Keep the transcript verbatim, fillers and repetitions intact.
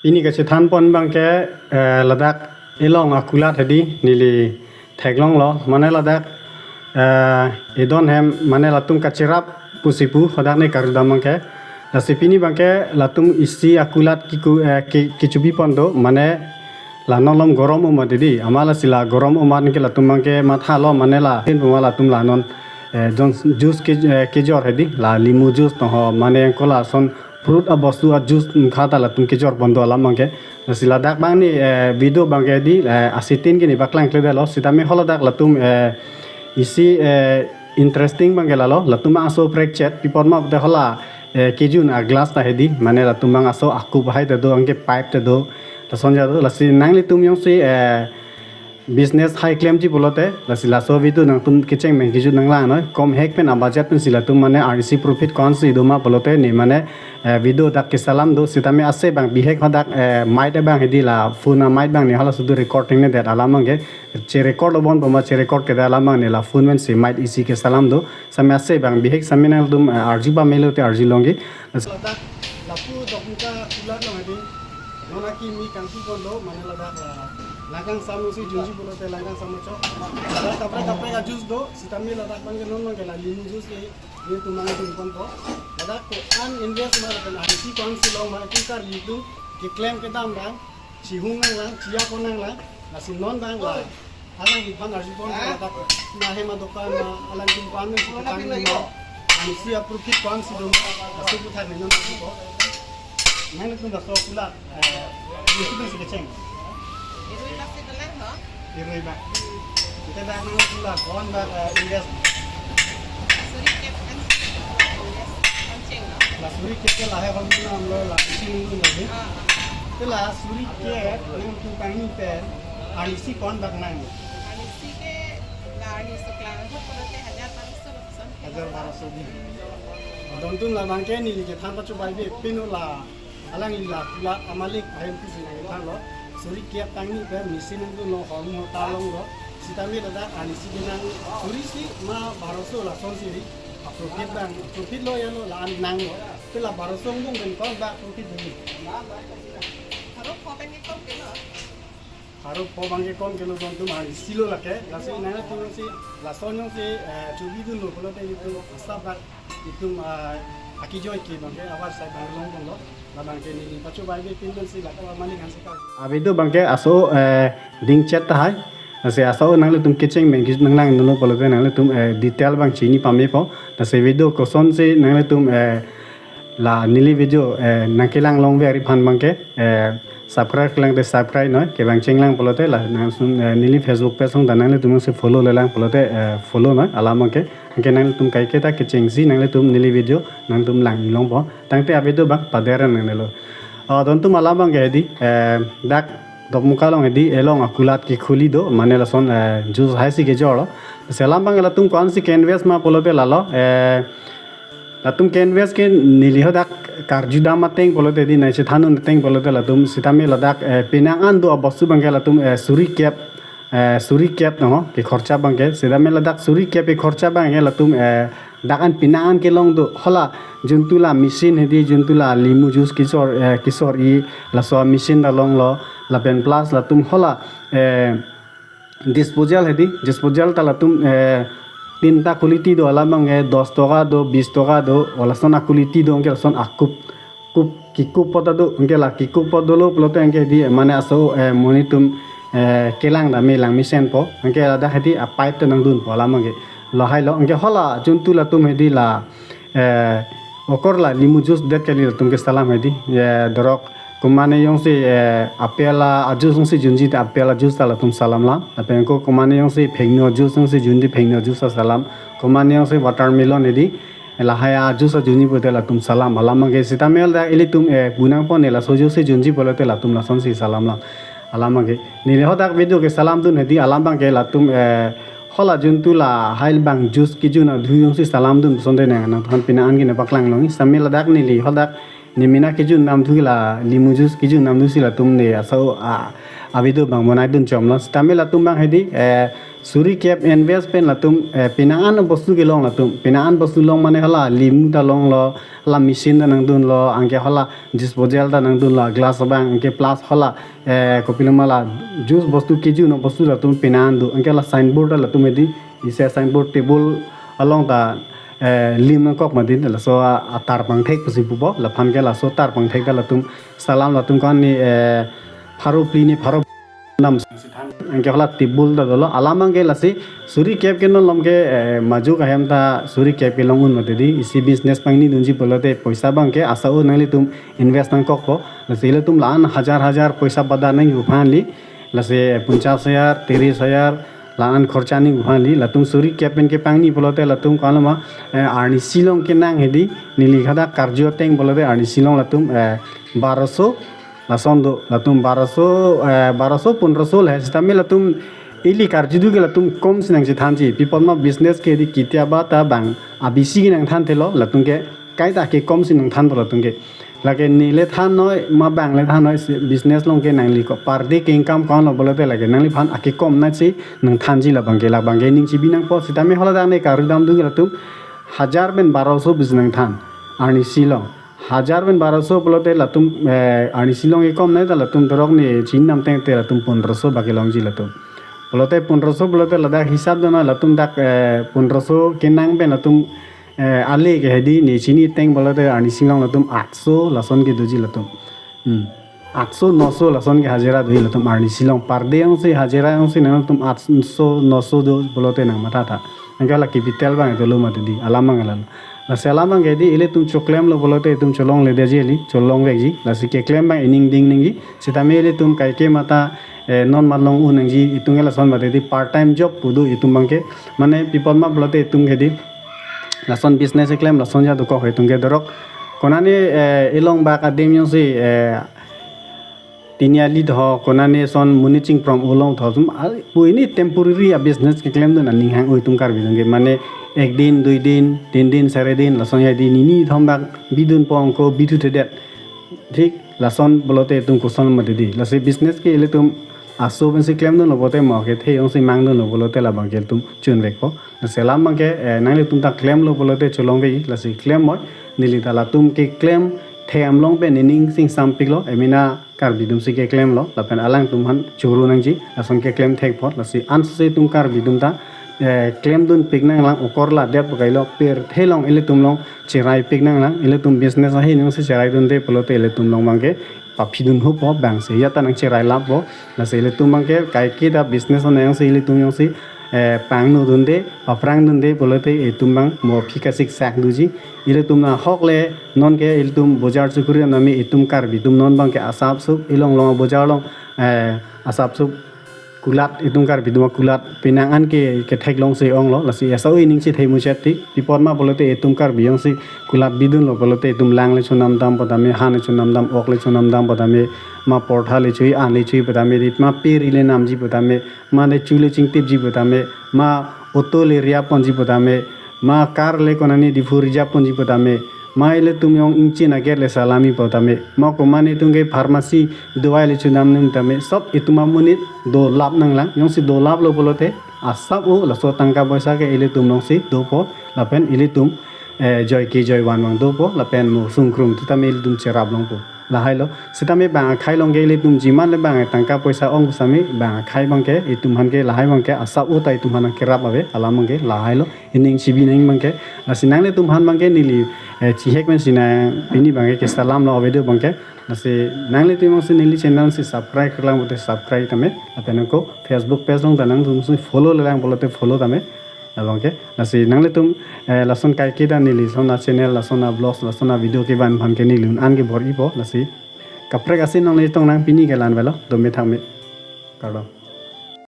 Pini kachethan pon abangke, eh, ladak elong akulat hedi neli theklonglo, mane ladak, eh, edon hem mane latum kachirap pusi pu hadak ne karjudam abangke. Lasi pini abangke latum isi akulat kiku, eh, ki, kichubi pon do, mane la non malom gorom omat hedi, amat lasi la gorom omat ke latum abangke mathalo, mane la tin puma latum la non, eh, jon juice ke, eh, kejor hedi, la limu juice tong ho, mane ko lason fruit abostu a juice khata latum kejor pon do alam abangke. Lasi ladak abang ne, eh, video abangke hedi, eh, asitin ke ne paklang kledetlo, sitame haladak latum, eh, isi, eh, interesting abangke lalo, latum aso prekchet, pi apot ma pute hala, eh, kejun a glass ta hedi, mane latum abang aso a cup hai ta do, anke pipe ta do, lason ja do, lasi nanglitum jongsi, eh, business hai klemji pulote, lasi laso video nangtum kecheng pen kejut nanglang noi, kom hek pen a budget pensi latum mane arnisi profit ko-ansi do ma pulote ne mane, eh, video dak kesalam do, sitame ase abang bihek hadak, eh, mic abang hedi la phone a mic abang ne hala sudu recording ne det alam abangke, che record lo bon puma che record kedet alam abang ne la phone pensi mic isi kesalam do, sitame ase abang bihek sitame nangtum, eh, arju pamelo te arjulongji. Ladak lapu Dokmoka akulat along hedi, non akimi kangpi pon do, mane ladak la, langkang samu si junji pulote langkang samu chok. Ladak kaprek kaprek a juice do, sitame ladak abangke non abangke la limu juice ke, netum abang dun pon po. Ladak ko-an invest ma lapen arnisi ko-ansi long ma, itum karjutum keklem kedam abang chihung nanglang, chiya pon nanglang, lasi non abang la alangli aphan arju pon ladak, na hem adokan, na alangtum aphan si ketang ma, arnisi a profit ko-ansi do ma, lasi puthak ne non arju pon. Nangtum laso akulat, eh, isi pensi kecheng? Irui bak si kelang ho. Irui bak. Kita dak nangtum la ko-an bak, eh, invest? Suri kep kan si invest kan cheng lo. La suri kep ke lahai hol na amlo la isi ningdun lagi. Ah, ah. Te la suri kep nangtum pangni pen arnisi ko-an bak nang? Arnisi ke la arnisi kelang ho pulote hajar baroso lo. Hajar baroso di. Dontum labangke neli kethan pachobei ave pinu la alangli la akulat amalik ahem pusi nangkethanlo. Suri kep tangni pen machine nangdunlo, hormu ta longlo. Sitame ladak arnisi binang suri isi ma baroso lasonsi ri. A profit abang, profit lo ya lo la-an nanglo. Te la baroso angbong pen ko-an bak profit dun? Pharo pho pen ke kom kelo. Pharo pho abangke kom kelo dontum arnisi lo lake. Lasi nangtum si lason jongsi, eh, chubi dunlo pulote itum asap bak itum, ah, akejoi ke abangke awar sai abang long pon lo. Labangke neli pachobei ave pin pensi lake amani kan si ka. A video abangke aso, eh, dingchet tahai. Lasi aso nanglitum kecheng pen kejut nanglang dunlo pulote nanglitum, eh, detail abang chini pame po. Lasi video kosonsi nanglitum, eh, la neli video, eh, nangkelang longver aphan abangke, eh, subscribe kelang te subscribe noi, kevang chenglang pulote la nangsun, eh, neli Facebook page along ta nanglitum si follow lelang pulote, eh, follow noi, alam abangke, anke nanglitum kaike ta kechengsi nanglitum neli video nangtum lang-i long po, tangte a video abang pader nangnelo. Ah, dontum alam abangke hedi, eh, dak Dokmoka along hedi, elong akulat kekhuli do, mane lason, eh, juice hai si kejor lo. Lasi alam abang latum ko-ansi ke-invest ma pulote lalo, eh, latum ke-invest ke neli hadak karjudam ateng pulote hedi nai chethan un ateng pulote latum sitame ladak, eh, penang an do abostu abangke latum, eh, suri kep, eh, suri kep no, kekhorcha abangke. Sitame ladak suri kep kekhorcha abangke latum, eh, dak an penang an kelong do. Hala juntu la machine hedi juntu la limu juice kesor, eh, kesor-i laso machine ta longlo. Lapen plus latum hala, eh, disposal hedi, disposal ta latum, eh, tinta quality do, alam abangke dos toka do, bis toka do, o lason a quality do, anke lason a cup, cup, ki cup pot ta do, anke la ki cup pot dolo pulote anke hedi, mane aso, eh, monit atum, eh, kelang dam-i lang mesen po, anke ladak hedi a pipe ta nangdun po alam abangke. Lahai lo, anke hala juntu latum hedi la, eh, okor la limu juice det kali latum kesalam hedi. Eh, dorok komane jongsi, eh, apple a juice jongsi junji te apple a juice ta latum salam lang. Lapen ko komane jongsi phengno juice jongsi junji phengno juice ta salam. Komane jongsi watermelon hedi, lahai a juice a junji pulote latum salam. Alam abangke sitame ladak ilitum, eh, bunang pon ne laso juice junji pulote latum lasonsi salam lang. Alam abangke neli hadak video kesalam dun hedi, alam abangke latum, eh, hala juntu lahai abang juice kejun adhu jongsi salam dun sonte nang nangphan penang an ke ne paklang longji. Sitame ladak neli hadak Ne mena kejun namthu ke la limu juice kejun namthu si latum ne asau a, avideo abang bonai dun chomlo. Sitame latum abang hedi, eh, suri kep invest pen latum, eh, penang an bostu kelong latum. Penang an bostu long mane hala limu ta longlo, hala machine ta nangdunlo, anke hala disposal ta nangdunlo, glass abang, anke plus hala, eh, kopilo ma la juice bostu kejun bostu latum penang an do, anke la signboard ta latum hedi, isi signboard table along ta, eh, lim nangkok mati, laso a, atar pangthek pusi pupo, laphan ke laso tar pangthek ta latum salam latum ko-an ni, eh, pharo phli ni pharo nam anke hala table ta dolo, alam abang ke lasi suri kep ke non lom ke, eh, majuk ahem ta suri kep kelong un mati di, isi business pangni dunji pulote poisa abang ke asau nanglitum invest nangkokpo, lasi ilitum la-an hajar hajar poisa bada nangji aphan li, lasi ponchas hajar, tiris hajar, la-an khorcha nangji aphan li, latum suri kep pen kepangni pulote latum ko-an lo ma, eh, arnisi along kenang hedi, neli hadak karju ateng pulote arnisi along latum, eh, baroso, lason do, latum baroso, eh, baroso, pondroso le, sitame latum ili karju do ke latum kom si nangchethanji, pi apot ma business ke di kitia ba ta bang, abisi ke nangthanthelo, latum ke, kaita kekom si nangthanpo latum ke. Lake neli thannoi, ma bang le thannoi, si business along ke nangli ko. Per day ke income ko-an lo pulote lake nangliphan akekom na si nangthanji labang ke, labang ke ning chibi nangpo, sitame hala dak ne karju dam do ke latum hajar pen baroso bis nangthan. Arnisi along. Hajar pen baroso pulote latum, eh, arnisi along kekom nai ta latum dorok ne chinam teng te latum pondroso ba kelongji latum. Pulote pondroso pulote ladak hisap dona latum dak, eh, pondroso kenang pen latum, eh, ale ke hedi ne chini teng pulote arnisi along latum atso lason ke doji latum. Hmm. Atso noso lason ke hajira doji latum arnisi along. Per day jongsi hajira jongsi nangtum atso noso do pulote nangmatha tha. Anke la capital abang dolo mati di, alam abang lalo. Lasi alam abang ke di ilitum choklemlo pulote itum cholongledetji li, cholongvekji. Lasi keklem abang ining ding ningji. Sitame ilitum kaike mata, eh, non mat long un nangji, itum ke lason mati di part time job pu do itum abang ke. Mane pi apot ma pulote itum ke di lason business keklem lason ja dokok itum ke dorok. Konane, eh, ilong bak adim jongsi, eh, tiniali tho, konane son monit chingprom ulong tho, sum, ah, pu ini temporary a business keklem dun aning hang oi itum Karbi atum ke, mane ek din, dui din, tin din, sare din, lason ya di nini thom bak bidunpo, anke bidu thedet. Thik, lason pulote itum koson mati di. Lasi business ke ilitum aso pensi klem dunlo pulote mo kethe jongsi mang dunlo pulote labang ke itum chunvekpo. Lasi alam abang ke, eh, nanglitum ta klemlo pulote cholongvekji, lasi klem moi, neli ta latum keklem them along pen nening sing sampiklo, emena Karbi atum si keklemlo, lapen alangtum aphan choro nangji, lason keklem thekpo, lasi ansi itum Karbi atum ta, eh, klem dunpik nanglang, okor la det pakailo, pirthe along ilitum along cheraipik nanglang, ilitum business ahin jongsi cherai dunde pulote ilitum along abang ke, paphi dun hupo, bang si ya ta nangcherai lappo, lasi ilitum abang ke, kaike ta business ana jongsi ilitum jongsi, eh, pangno dunde, paphrang dunde pulote itum abang mo aphi kasiksak doji, ilitum nahok le, non ke ilitum bojar chukuri nami itum Karbi atum non abang ke asap sup, ilong long bojar along, eh, asap sup kulat itum Karbi atum akulat penang an ke ketheklong si onglo, lasi asau ining si themu chet ti, pi apot ma pulote itum Karbi jongsi kulat bidunlo pulote itum lang le chonam dam putame, han le chonam dam, ok le chonam dam putame, ma portha le chui, an le chui putame, rit ma peri le namji putame, ma le chu le chingtipji putame, ma auto le riaponji putame, ma car le konani Diphu reserve ponji putame, ma ilitum jong ingchin ager le salami putame, ma komane itum ke pharmacy dawai le chonam nung tame, sob itum amonit dolap nanglang, jongsi dolaplo pulote, asap o laso tangka poisa ke ilitum along si dopo, lapen ilitum, eh, joi ke joi van vang dopo, lapen mo sungkrung tu tame ilitum cherap longpo. Lahai lo, sitame bang akhai along ke ilitum jiman le bang tangka poisa ong sitame bang akhai abang ke itum aphan ke lahai abang ke asap o ta itum aphan kerap ave, alam abang ke lahai lo, ining chibi nang abang ke, lasi nanglitum aphan abang ke neli, eh, chihek pen si nang pini abang ke kesalam lo video abang ke, lasi nanglitum jongsi neli channel si subscribe kelang pute subscribe tame, lapen ako Facebook page along ta nangtum si follow le lang pulote follow tame, labang ke, lasi nanglitum, eh, lason kaike ta neli lason a channel, lason a vlogs, lason a video kevan aphan ke neli un an ke bor-ipo, lasi kaprek asin nang le tong nang pini ke la-an avelo, dome thakme. Kardom.